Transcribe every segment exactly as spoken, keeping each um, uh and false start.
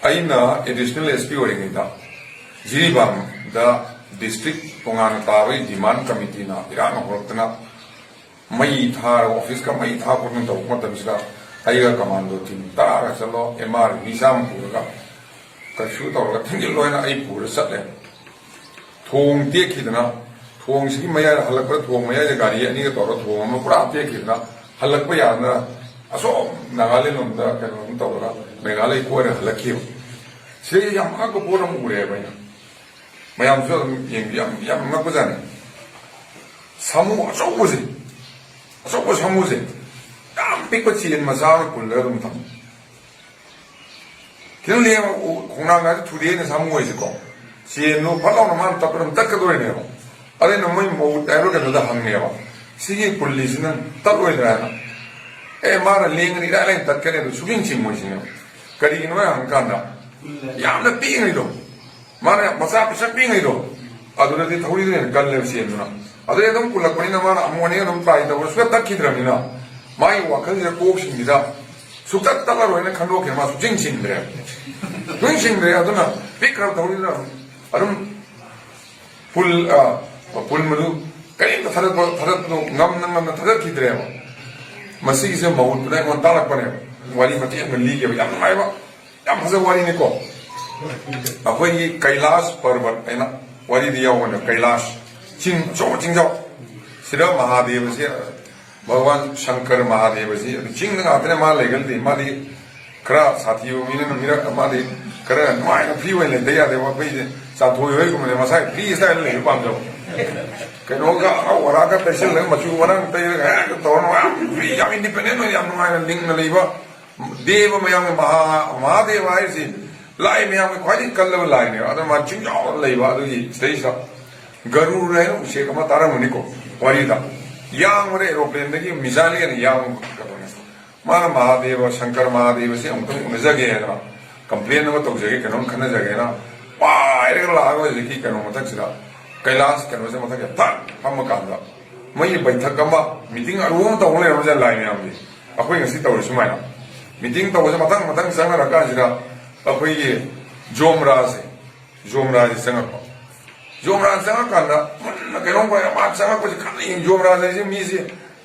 ꯑꯩꯅ additional S P ꯑꯣꯏꯔꯤꯉꯩꯗ ꯖꯤꯔꯤꯕꯥꯝꯗ district ꯇꯣꯉꯥꯟꯅ ꯇꯥꯕꯒꯤ ꯗꯤꯃꯥꯟ ꯀꯃꯤꯇꯤꯅ ꯏꯔꯥꯡ ꯍꯧꯔꯛꯇꯅ ꯃꯩ ꯊꯥꯔꯒ, ꯑꯣꯐꯤꯁꯀ ꯃꯩ ꯊꯥ ꯈꯣꯠꯇꯅ ꯇꯧꯕ ꯃꯇꯝꯁꯤꯗ ꯑꯩꯒ ꯀꯃꯥꯟꯗꯣ ꯇꯤꯝ ꯇꯔꯥꯒ ꯆꯠꯂꯣ, ꯑꯦꯝ ꯑꯥꯔ ꯃꯤ ꯆꯥꯝꯃ ꯄꯨꯔꯒ ꯀꯔꯐ꯭ꯌꯨ ꯇꯧꯔꯒ ꯊꯤꯡꯖꯤꯜꯂꯣ ꯍꯥꯏꯅ ꯑꯩ ꯄꯨꯔ ꯆꯠꯂꯦ꯫ ꯊꯣꯡ ꯇꯦꯛꯈꯤꯗꯅ, ꯊꯣꯡꯁꯤꯒꯤ ꯃꯌꯥꯏꯗ, ꯍꯜꯂꯛꯄꯗ ꯊꯣꯡ ꯃꯌꯥꯏꯗ ꯒꯥꯔꯤ ꯑꯅꯤꯒ ꯇꯧꯔꯒ ꯊꯣꯡ ꯑꯃ ꯄꯨꯔꯥ ꯇꯦꯛꯈꯤꯗꯅ, ꯍꯜꯂꯛꯄ ꯌꯥꯗꯅ ꯑꯁꯣꯝ ꯅꯥꯒꯥꯂꯦꯟ ꯂꯣꯝꯗ ꯀꯩꯅꯣꯝ ꯇꯧꯔꯒ ꯃꯦꯘꯥꯂꯌ ꯀꯣꯏꯔ ꯍꯜꯂꯛꯈꯤꯕ꯫ ꯁꯤꯗꯩ ꯌꯥꯝ ꯑꯉꯛꯄ ꯄꯣꯠ ꯑꯃ ꯎꯔꯦꯕ ꯑꯩꯅ꯫ ꯃꯌꯥꯝꯁꯨ ꯑꯗꯨꯝ ꯌꯦꯡꯕꯤ-, ꯌꯥꯝ, ꯌꯥꯝ ꯉꯛꯄꯖꯥꯠꯅꯤ꯫ ꯁꯥꯃꯨ ꯑꯆꯧꯕꯁꯦ, ꯑꯆꯧꯕ ꯁꯥꯃꯨꯁꯦ, ꯌꯥꯝ ꯄꯤꯛꯄ ꯆꯦꯟ ꯃꯆꯥ ꯑꯃ ꯄꯨꯜꯂꯒ ꯑꯗꯨꯝ ꯊꯝꯃꯤ꯫ ꯈꯤꯇꯪ ꯂꯦꯡꯉ ꯎ-, ꯈꯣꯡꯅꯥꯡ ꯍꯥꯏꯁꯦ ꯊꯨꯗꯦꯛꯑꯅ ꯁꯥꯃꯨ ꯍꯥꯏꯁꯦꯀꯣ꯫ ꯆꯦꯟꯗꯣ ꯐꯠ ꯂꯥꯎꯅ ꯃꯥꯅ ꯇꯞꯄꯗ ꯑꯗꯨꯝ ꯇꯠꯀꯗꯣꯏꯅꯦꯕ꯫ ꯑꯗꯩꯅ ꯃꯣꯏ ꯃꯧ ꯗ꯭ꯔꯥꯏꯚꯔ ꯀꯩꯅꯣꯗ ꯍꯪꯉꯦꯕ, "ꯁꯤꯒꯤ ꯄꯨꯜꯂꯤꯁꯤꯅ ꯇꯠꯂꯣꯏꯗ꯭ꯔꯥ?" ꯍꯥꯏꯅ꯫ "ꯑꯦ, ꯃꯥꯅ ꯂꯦꯡꯉꯗꯤ ꯏꯔꯥꯏ ꯂꯥꯏꯅ ꯇꯠꯀꯅꯤ, ꯑꯗꯨ ꯁꯨꯛꯆꯤꯡ ꯆꯤꯡꯉꯣꯏ" ꯁꯤꯅꯦꯕ꯫ ꯀꯔꯤꯒꯤꯅꯣ ꯍꯥꯏꯅ ꯍꯪꯀꯥꯟꯗ, ꯌꯥꯝꯅ ꯄꯤꯛꯏꯉꯩꯗꯣ, ꯃꯥꯅ ꯃꯆꯥ ꯄꯤꯁꯛ ꯄꯤꯛꯏꯉꯩꯗꯣ, ꯑꯗꯨꯗꯗꯤ ꯊꯧꯔꯤꯗꯨꯅ ꯍꯦꯟꯅ ꯀꯜꯂꯦꯕ ꯆꯦꯟꯗꯨꯅ꯫ ꯑꯗꯨꯗꯩ ꯑꯗꯨꯝ ꯄꯨꯜꯂꯛꯄꯅꯤꯅ ꯃꯥꯅ ꯑꯃꯨꯛ ꯑꯅꯤꯔꯛ ꯑꯗꯨꯝ ꯇ꯭ꯔꯥꯏ ꯇꯧꯕꯗ ꯁꯨꯡꯇꯠ ꯇꯠꯈꯤꯗ꯭ꯔꯕꯅꯤꯅ, ꯃꯥꯒꯤ ꯋꯥꯈꯜꯁꯤꯗ, ꯀꯣꯛꯁꯤꯡꯁꯤꯗ ꯁꯨꯡꯇꯠ ꯇꯠꯂꯔꯣꯏꯅ ꯈꯟꯗꯣꯛꯈꯤꯕ, ꯃꯥ ꯁꯨꯡꯆꯤꯡ ꯆꯤꯡꯗ꯭ꯔꯦ꯫ ꯁꯨꯡꯆꯤꯡ ꯆꯤꯡꯗ꯭ꯔꯦ꯫ ꯑꯗꯨꯅ ꯄꯤꯛꯈ꯭ꯔꯕ ꯊꯧꯔꯤꯗꯨꯅ ꯑꯗꯨꯝ ꯄꯨꯜ, ꯑ, ꯄꯨꯟꯕꯗꯨ ꯀꯔꯤꯝꯇ ꯊꯥꯗꯠꯄ, ꯊꯥꯗꯠꯄꯗꯨ ꯉꯝꯅ ꯉꯝꯅ ꯊꯥꯗꯠꯈꯤꯗ꯭ꯔꯦꯕ꯫ ꯃꯁꯤꯒꯤꯁꯦ ꯃꯍꯨꯠꯇꯨꯅ ꯑꯩꯉꯣꯟꯗ ꯇꯥꯛꯂꯛꯄꯅꯦꯕ꯫ ꯋꯥꯔꯤ ꯃꯇꯦꯛ ꯑꯃ ꯂꯤꯒꯦꯕ, ꯌꯥꯝ ꯅꯨꯡꯉꯥꯏꯕ, ꯌꯥꯝ ꯐꯖꯕ ꯋꯥꯔꯤꯅꯤꯀꯣ꯫ ꯑꯩꯈꯣꯏꯒꯤ ꯀꯩꯂꯥꯁ ꯄꯔꯕꯠ ꯍꯥꯏꯅ ꯋꯥꯔꯤꯗꯤ ꯌꯥꯎꯕꯅꯦ, ꯀꯩꯂꯥꯁ ꯆꯤꯡ, ꯑꯆꯧꯕ ꯆꯤꯡꯖꯥꯎ꯫ ꯁꯤꯗ ꯃꯍꯥꯗꯦꯕꯁꯦ, ꯚꯒꯋꯥꯟ ꯁꯪꯀꯔ ꯃꯍꯥꯗꯦꯕꯁꯤ ꯑꯗꯨ ꯆꯤꯡꯗ ꯉꯥꯛꯇꯅꯦ ꯃꯥ ꯂꯩꯒꯜꯂꯤ꯫ ꯃꯥꯗꯤ ꯈꯔ ꯁꯥꯊꯤꯕ ꯃꯤꯅꯤꯅ, ꯃꯤꯔꯛ ꯃꯥꯗꯤ ꯈꯔ ꯅꯨꯡꯉꯥꯏꯅ ꯐ꯭ꯔꯤ ꯑꯣꯏꯅ ꯂꯩꯇ ꯌꯥꯗꯦꯕ꯫ ꯑꯩꯈꯣꯏꯁꯦ ꯆꯥꯟꯊꯣꯏ ꯍꯣꯏꯒꯨꯝꯕꯅꯦ, ꯃꯁꯥꯒꯤ ꯐ꯭ꯔꯤ ꯁ꯭ꯇꯥꯏꯜ ꯂꯩꯕ ꯄꯥꯝꯖꯕ꯫ ꯀꯩꯅꯣꯒ ꯑꯔꯥꯛ ꯑꯔꯥꯛꯀ ꯇꯩꯁꯜꯂꯒ, ꯃꯆꯨ ꯃꯔꯥꯡ ꯇꯩꯔꯒ ꯍꯦꯛꯇ ꯇꯧꯔ ꯌꯥꯝ ꯐ꯭ꯔꯤ, ꯌꯥꯝ ꯏꯟꯗꯤꯄꯦꯟꯗꯦꯟ ꯑꯣꯏꯅ ꯌꯥꯝ ꯅꯨꯡꯉꯥꯏꯅ ꯂꯤꯡꯅ ꯂꯩꯕ꯫ ꯗꯦꯕ ꯃꯌꯥꯝꯒꯤ ꯃꯍꯥ-, ꯃꯍꯥꯗꯦꯕ ꯍꯥꯏꯔꯤꯁꯤ ꯂꯥꯏ ꯃꯌꯥꯝꯒꯤ ꯈ꯭ꯋꯥꯏꯗꯒꯤ ꯀꯜꯂꯕ ꯂꯥꯏꯅꯦꯕ꯫ ꯑꯗꯨ ꯃꯥ ꯆꯤꯡꯖꯥꯎꯗ ꯂꯩꯕ, ꯑꯗꯨꯒꯤ ꯁꯤꯗꯩꯁꯤꯗ ꯒꯔꯨꯔ ꯍꯥꯏꯅ ꯎꯆꯦꯛ ꯑꯃ ꯇꯥꯔꯝꯒꯅꯤꯀꯣ ꯋꯥꯔꯤꯗ꯫ ꯌꯥꯡꯕꯗ ꯑꯦꯔꯣꯄ꯭ꯂꯦꯟꯗꯒꯤ ꯃꯤꯁꯥꯏꯜ ꯍꯦꯟꯅ ꯌꯥꯡꯕ ꯀꯩꯅꯣꯅꯦ꯫ ꯃꯥꯅ ꯃꯍꯥꯗꯦꯕ, ꯁꯪꯀꯔ ꯃꯍꯥꯗꯦꯕꯁꯤ ꯑꯃꯨꯛꯇꯪ ꯎꯅꯖꯒꯦ ꯍꯥꯏꯗꯅ, ꯀꯝꯄ꯭ꯂꯦꯟ ꯑꯃ ꯇꯧꯖꯒꯦ, ꯀꯩꯅꯣꯝ ꯈꯟꯅꯖꯒꯦꯅ ꯄꯥꯏꯔꯒ ꯂꯥꯛꯑꯒ ꯍꯧꯖꯤꯛꯀꯤ ꯀꯩꯅꯣ ꯃꯊꯛꯁꯤꯗ, ꯀꯩꯂꯥꯁ ꯀꯩꯅꯣꯁꯦ ꯃꯊꯛꯁꯤꯗ ꯊꯛ ꯐꯝꯃꯀꯥꯟꯗ, ꯃꯣꯏꯒꯤ ꯕꯩꯊꯛ ꯑꯃ, ꯃꯤꯇꯤꯡ ꯑꯔꯨꯕ ꯑꯃ ꯇꯧꯕ ꯂꯩꯔꯝꯕꯁꯦ ꯂꯥꯏ ꯃꯌꯥꯝꯒꯤ꯫ ꯑꯩꯈꯣꯏ ꯉꯁꯤ ꯇꯧꯔꯤ ꯁꯨꯃꯥꯏꯅ꯫ ꯃꯤꯇꯤꯡ ꯇꯧꯕꯁꯦ ꯃꯊꯪ ꯃꯊꯪ ꯆꯪꯅꯔꯀꯥꯟꯁꯤꯗ, ꯑꯩꯈꯣꯏꯒꯤ ꯖꯣꯝꯔꯥꯁꯦ, ꯖꯣꯝꯔꯥꯁꯦ ꯆꯪꯉꯛꯄ꯫ ꯖꯣꯝꯔꯥꯁꯦ ꯆꯪꯉꯛꯀꯥꯟꯗ ꯃꯨꯟꯅ ꯀꯩꯅꯣꯝ ꯈꯣꯏ ꯃꯥ ꯆꯪꯉꯛꯄꯁꯦ ꯈꯪꯅ ꯌꯦꯡ-, ꯖꯣꯝꯔꯥꯁꯦ ꯃꯤꯁꯦ,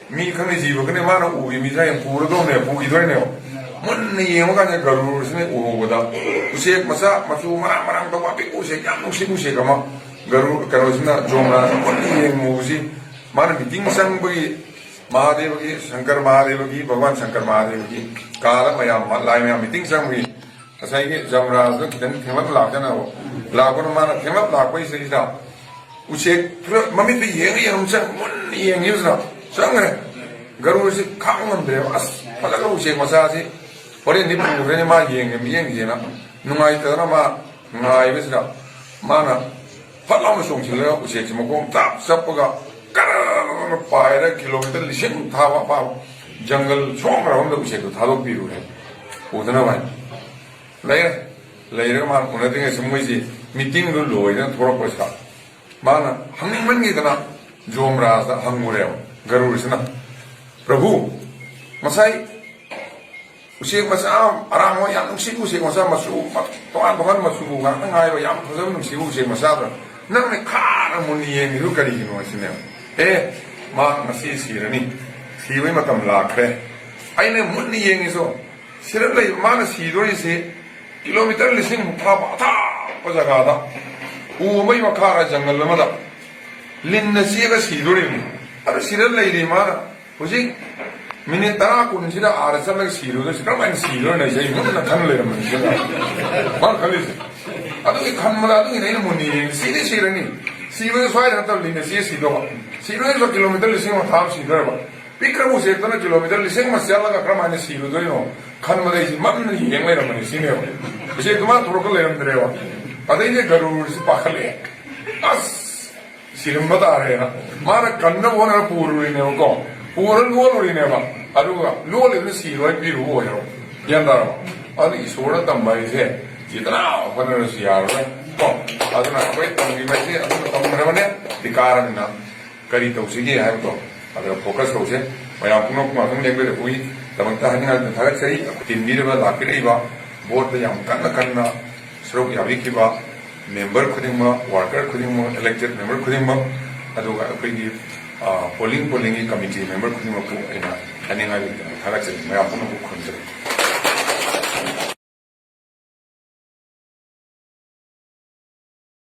ꯃꯤ ꯈꯪꯅ ꯖꯤꯕ ꯈꯪꯅ ꯃꯥꯅ ꯎꯈꯤ ꯃꯤꯁꯤꯅ ꯌꯥꯝ ꯄꯨꯔꯗꯧꯅꯦ, ꯄꯨꯈꯤꯗꯣꯏꯅꯦꯕ꯫ ꯃꯨꯟꯅ ꯌꯦꯡꯕ ꯀꯥꯟꯗ ꯒꯔꯨꯔꯁꯤꯅ ꯎꯍꯧꯕꯗ ꯎꯆꯦꯛ ꯃꯆꯥ ꯃꯆꯨ ꯃꯔꯥꯡ ꯃꯔꯥꯡ ꯇꯧꯕ ꯑꯄꯤꯛꯄ ꯎꯆꯦꯛ, ꯌꯥꯝ ꯅꯨꯡꯁꯤꯕ ꯎꯆꯦꯛ ꯑꯃ ꯒꯔꯨ-, ꯀꯩꯅꯣꯁꯤꯅ, ꯖꯣꯝꯔꯥꯁꯤꯅ ꯃꯨꯟꯅ ꯌꯦꯡꯉꯨꯕꯁꯤ, ꯃꯥꯅ ꯃꯤꯇꯤꯡ ꯆꯪꯕꯒꯤ ꯃꯍꯥꯗꯦꯕꯒꯤ, ꯁꯪꯀꯔ ꯃꯍꯥꯗꯦꯕꯒꯤ, ꯚꯒꯋꯥꯟ ꯁꯪꯀꯔ ꯃꯍꯥꯗꯦꯕꯒꯤ ꯀꯥꯗ ꯃꯌꯥꯝ, ꯂꯥꯏ ꯃꯌꯥꯝ ꯃꯤꯇꯤꯡ ꯆꯪꯕꯒꯤ ꯉꯁꯥꯏꯒꯤ ꯖꯝꯔꯥꯖꯗꯣ ꯈꯤꯇꯪ ꯊꯦꯡꯂꯞ ꯂꯥꯛꯇꯅꯕ ꯂꯥꯛꯄꯅ, ꯃꯥꯅ ꯊꯦꯡꯂꯞ ꯂꯥꯛꯄꯩꯁꯤꯗꯩꯁꯤꯗ ꯎꯆꯦꯛ ꯐꯨꯔ-, ꯃꯃꯤꯠꯇ ꯌꯦꯡꯉ ꯌꯦꯡꯉ ꯆꯪ-, ꯃꯨꯟꯅ ꯌꯦꯡꯈꯤꯕꯁꯤꯗ ꯆꯪꯈ꯭ꯔꯦ꯫ ꯒꯔꯨꯁꯤ ꯈꯥꯡꯕ ꯉꯝꯗ꯭ꯔꯦꯕ꯫ "ꯑꯁ, ꯐꯖꯈ꯭ꯔꯕ ꯎꯆꯦꯛ ꯃꯆꯥꯁꯤ ꯍꯣꯔꯦꯟꯗꯤ ꯄꯨꯈ꯭ꯔꯅꯤ, ꯃꯥ ꯌꯦꯡꯒꯦ ꯃꯤꯠꯌꯦꯡꯒꯦꯅ" ꯅꯨꯡꯉꯥꯏꯇꯗꯅ ꯃꯥ ꯉꯥꯏꯕꯁꯤꯗ ꯃꯥꯅ ꯐꯠ ꯂꯥꯎꯅ ꯆꯣꯡꯁꯤꯜꯂꯒ ꯎꯆꯦꯛꯁꯤ ꯃꯈꯣꯡ ꯇꯥꯞ ꯆꯞꯄꯒ ꯀꯔꯔ ꯄꯥꯏꯔ ꯀꯤꯂꯣꯃꯤꯇꯔ ꯂꯤꯁꯤꯡ ꯊꯥꯕ ꯑꯄꯥꯕ ꯖꯪꯒꯜ ꯁꯣꯡꯈ꯭ꯔꯕ ꯑꯃꯗ ꯎꯆꯦꯛꯇꯣ ꯊꯥꯗꯣꯛꯄꯤꯔꯨꯔꯦ꯫ ꯎꯗꯅꯕ ꯍꯥꯏꯅ ꯂꯩꯔꯦ꯫ ꯂꯩꯔꯒ ꯃꯥꯅ ꯎꯅꯗ꯭ꯔꯤꯉꯩꯁꯤ ꯃꯣꯏꯁꯤ ꯃꯤꯇꯤꯡꯗꯨ ꯂꯣꯏꯗꯅ ꯊꯣꯛꯂꯛꯄꯁꯤꯗ ꯃꯥꯅ ꯍꯪꯅꯤꯡꯃꯟꯈꯤꯗꯅ ꯖꯣꯝꯔꯥꯖꯗ ꯍꯪꯉꯨꯔꯦꯕ ꯒꯔꯨꯔꯁꯤꯅ, "ꯄ꯭ꯔꯚꯨ, ꯉꯁꯥꯏ ꯎꯆꯦꯛ ꯃꯆꯥ ꯑꯔꯥꯡꯕ ꯌꯥꯝ ꯅꯨꯡꯁꯤꯕ ꯎꯆꯦꯛ ꯃꯆꯥ ꯃꯆꯨ ꯇꯣꯉꯥꯟ ꯇꯣꯉꯥꯟꯕ ꯃꯆꯨ ꯉꯥꯛꯇ ꯉꯥꯏꯕ ꯌꯥꯝ ꯐꯖꯕ ꯅꯨꯡꯁꯤꯕ ꯎꯆꯦꯛ ꯃꯆꯥꯗꯣ ꯅꯪꯅ ꯈꯥꯅ ꯃꯨꯟꯅ ꯌꯦꯡꯉꯤꯗꯨ ꯀꯔꯤꯒꯤꯅꯣ?" ꯍꯥꯏꯁꯤꯅꯦꯕ꯫ "ꯑꯦ, ꯃꯥ ꯉꯁꯤ ꯁꯤꯔꯅꯤ, ꯁꯤꯕꯒꯤ ꯃꯇꯝ ꯂꯥꯛꯈ꯭ꯔꯦ꯫ ꯑꯩꯅ ꯃꯨꯟꯅ ꯌꯦꯡꯉꯤꯁꯣ, ꯁꯤꯔ ꯂꯩꯕ ꯃꯥꯅ ꯁꯤꯗꯣꯔꯤꯁꯤ ꯀꯤꯂꯣꯃꯤꯇꯔ ꯂꯤꯁꯤꯡꯃꯨꯛ ꯊꯥꯕ ꯑꯊꯥꯞꯄ ꯖꯒꯥꯗ ꯎ ꯑꯃꯒꯤ ꯃꯈꯥꯗ ꯖꯪꯒꯜ ꯑꯃꯗ ꯂꯤꯟꯅ ꯆꯤꯛꯑꯒ ꯁꯤꯗꯣꯔꯤꯕꯅꯤ꯫ ꯑꯗꯨ ꯁꯤꯔ ꯂꯩꯔꯤ ꯃꯥꯅ ꯍꯧꯖꯤꯛ ꯃꯤꯅꯤꯠ ꯇꯔꯥ ꯀꯨꯟꯁꯤꯗ ꯑꯥꯗ ꯆꯠꯂꯒ ꯁꯤꯔꯨꯗꯣꯏꯁꯤ ꯀꯔꯝꯍꯥꯏꯅ ꯁꯤꯗꯣꯏꯅꯣ?" ꯑꯩꯁꯦ ꯑꯩ ꯃꯨꯟꯅ ꯈꯟ ꯂꯩꯔꯝꯕꯅꯤ ꯁꯤꯗ꯫ ꯃꯥꯅ ꯈꯜꯂꯤꯁꯦ꯫ ꯑꯗꯨꯒꯤ ꯈꯟꯕꯗ ꯑꯗꯨꯒꯤꯅꯦ ꯑꯩꯅ ꯃꯨꯟꯅ ꯌꯦꯡꯉꯤ꯫ ꯁꯤꯗꯤ ꯁꯤꯔꯅꯤ꯫ ꯁꯤꯕꯗꯤ ꯁ꯭ꯋꯥꯏꯗ ꯅꯠꯇꯕ ꯂꯤꯟꯅ ꯆꯤꯛꯑ ꯁꯤꯗꯧꯕ꯫ ꯁꯤꯔꯣꯏꯗ꯭ꯔꯣ ꯀꯤꯂꯣꯃꯤꯇꯔ ꯂꯤꯁꯤꯡ ꯑꯃ ꯊꯥꯕ ꯁꯤꯗꯣꯏꯔꯕ꯫ ꯄꯤꯛꯈ꯭ꯔꯕ ꯎꯆꯦꯛꯇꯨꯅ ꯀꯤꯂꯣꯃꯤꯇꯔ ꯂꯤꯁꯤꯡ ꯑꯃ ꯆꯦꯜꯂꯒ ꯀꯔꯝꯍꯥꯏꯅ ꯁꯤꯔꯨꯗꯣꯏꯅꯣ ꯈꯟꯕꯗ ꯑꯩꯁꯤ ꯃꯝꯅ ꯌꯦꯡ ꯂꯩꯔꯝꯕꯅꯤ ꯁꯤꯅꯦꯕ꯫ ꯎꯆꯦꯛꯇꯨ ꯃꯥ ꯊꯣꯔꯛꯄ ꯂꯩꯔꯝꯗ꯭ꯔꯦꯕ꯫ ꯑꯗꯩꯗꯤ ꯒꯔꯨꯔꯁꯤ ꯄꯥꯈꯠꯂꯛꯑꯦ꯫ ꯑꯁ! ꯁꯤꯔꯝꯕ ꯇꯥꯔꯦꯅ ꯃꯥꯅ ꯀꯟꯅꯕ ꯍꯣꯠꯅꯔ ꯄꯨꯔꯨꯔꯤꯅꯦꯕꯀꯣ꯫ ꯄꯨꯔ ꯂꯣꯜꯂꯨꯔꯤꯅꯦꯕ꯫ ꯑꯗꯨꯒ ꯂꯣꯜꯂꯤꯗꯨꯅ ꯁꯤꯔꯣꯏ ꯄꯤꯔꯨꯕ ꯑꯣꯏꯔꯣ꯫ ꯒ꯭ꯌꯥꯟ ꯇꯥꯔꯕ? ꯑꯗꯨ ꯏꯁꯣꯔꯅ ꯇꯝꯕ ꯍꯥꯏꯁꯦ ꯌꯦꯇꯅꯥ ꯍꯣꯠꯅꯔꯁꯨ ꯌꯥꯔꯔꯣꯏ ꯀꯣ꯫ ꯑꯗꯨꯅ ꯑꯩꯈꯣꯏ ꯇꯝꯈꯤꯕ ꯍꯥꯏꯁꯦ ꯑꯗꯨꯅ ꯇꯝꯈ꯭ꯔꯕꯅꯦ꯫ ꯗꯤꯀꯥꯔꯅꯤꯅ ꯀꯔꯤ ꯇꯧꯁꯤꯒꯦ ꯍꯥꯏꯕꯗꯣ ꯑꯗꯨꯒ ꯐꯣꯀꯁ ꯇꯧꯁꯦ꯫ ꯃꯌꯥꯝ ꯄꯨꯝꯅꯃꯛ ꯉꯥꯛꯇꯪ ꯂꯦꯡꯕꯤꯔꯛꯄꯒꯤꯗꯃꯛꯇ ꯍꯥꯏꯅꯤꯡꯉꯥꯏ ꯊꯥꯒꯠꯆꯔꯤ꯫ ꯇꯤꯟꯕꯤꯔꯕ ꯂꯥꯛꯄꯤꯔꯛꯏꯕ ꯚꯣꯠꯇ ꯌꯥꯝ ꯀꯟꯅ ꯀꯟꯅ ꯁꯔꯨꯛ ꯌꯥꯕꯤꯈꯤꯕ ꯃꯦꯝꯕꯔ ꯈꯨꯗꯤꯡꯃꯛ, ꯋꯥꯔꯀꯔ ꯈꯨꯗꯤꯡꯃꯛ, ꯏꯂꯦꯛꯇꯦꯗ ꯃꯦꯝꯕꯔ ꯈꯨꯗꯤꯡꯃꯛ, ꯑꯗꯨꯒ ꯑꯩꯈꯣꯏꯒꯤ ꯄꯣꯂꯤꯡ ꯄꯣꯂꯤꯡꯒꯤ ꯀꯃꯤꯇꯤ ꯃꯦꯝꯕꯔ ꯈꯨꯗꯤꯡꯃꯛꯄꯨ ꯑꯩꯅ ꯍꯥꯏꯅꯤꯡꯉꯥꯏ ꯂꯩꯇꯅ ꯊꯥꯒꯠꯆꯔꯤ꯫ ꯃꯌꯥꯝ ꯄꯨꯝꯅꯃꯛꯄꯨ ꯈꯨꯔꯨꯝꯖꯔꯤ꯫